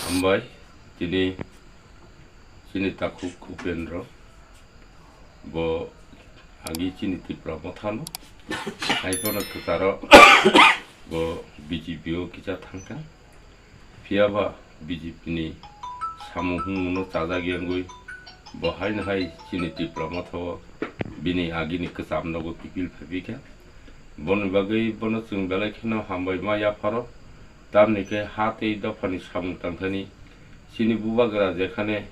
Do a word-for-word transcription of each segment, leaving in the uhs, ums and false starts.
Hambai, tini chini takhuk Upendra, bo agi chini Tipra Mothano, hai phano kwcharo bo B J P o kisa thangkha. Phiya ba B J P ni samung humung no chajak yangwi bo haino hai chini Tipra Motha o bini agini kwcham nogo kipil phaiphikha. Boni bagwi bono chwng belai kheno hambai ma yapharo. Tamni khe ha tei dophani samung tangthani chini bubagra jekhane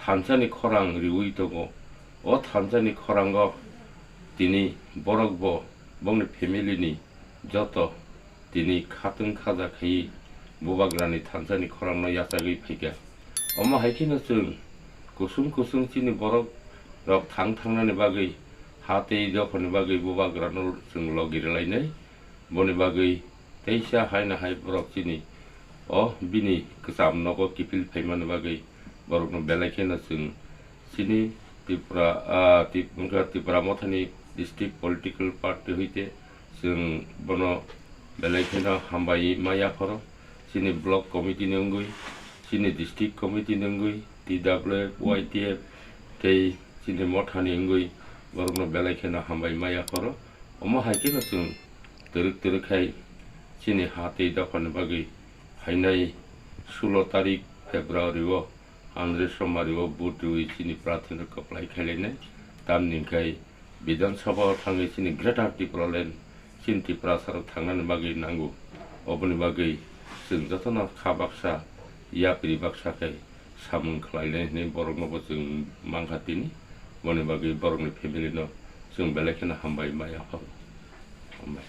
thansani khorang riwi tongo. O thansani khorango tini borok bo bongni family ni joto tini khatwng khaja khaiwi bubagrani thansani khorangno yachagwi phaikha. Omo hai kheno chwng kusung kusung chini borok rok thang thangnani bagwi ha tei dophani bagwi bubagrano chwng logi rwlainai. Boni bagwi teisa haino hai borok chini o bini kwcham nogo kipil phaimani bagwi borokno belai kheno chwng chini Tripura, ah, Tip-, wngkha Tipra Mothani district political party hoite chwng bono belai kheno hambai ma yapharo. Chini block committee ni wngwi, chini district committee ni wngwi, T W F, Y T F tei chini mothani wngwi borokno belai kheno hambai ma yapharo. Omo hai kheno chwng twrwk twrwk khai chini ha tei dophani bagwi phainai sulo tarik February o Andre Somari o vote rwi chini prarthi no kwplai khailainai. Tamni hwnkhe Bidhan Sabha o thangwi chini Greater Tipraland chini Tiprasa rok thangnani bagwi nango. Oboni bagwi chwng jotono kha baksa, yapri baksa khe samung khlainai hwnwi borokno bo chwng mankha tini. Boni bagwi borokni family no chwng belai kheno hambai ma yapharo. Hambai.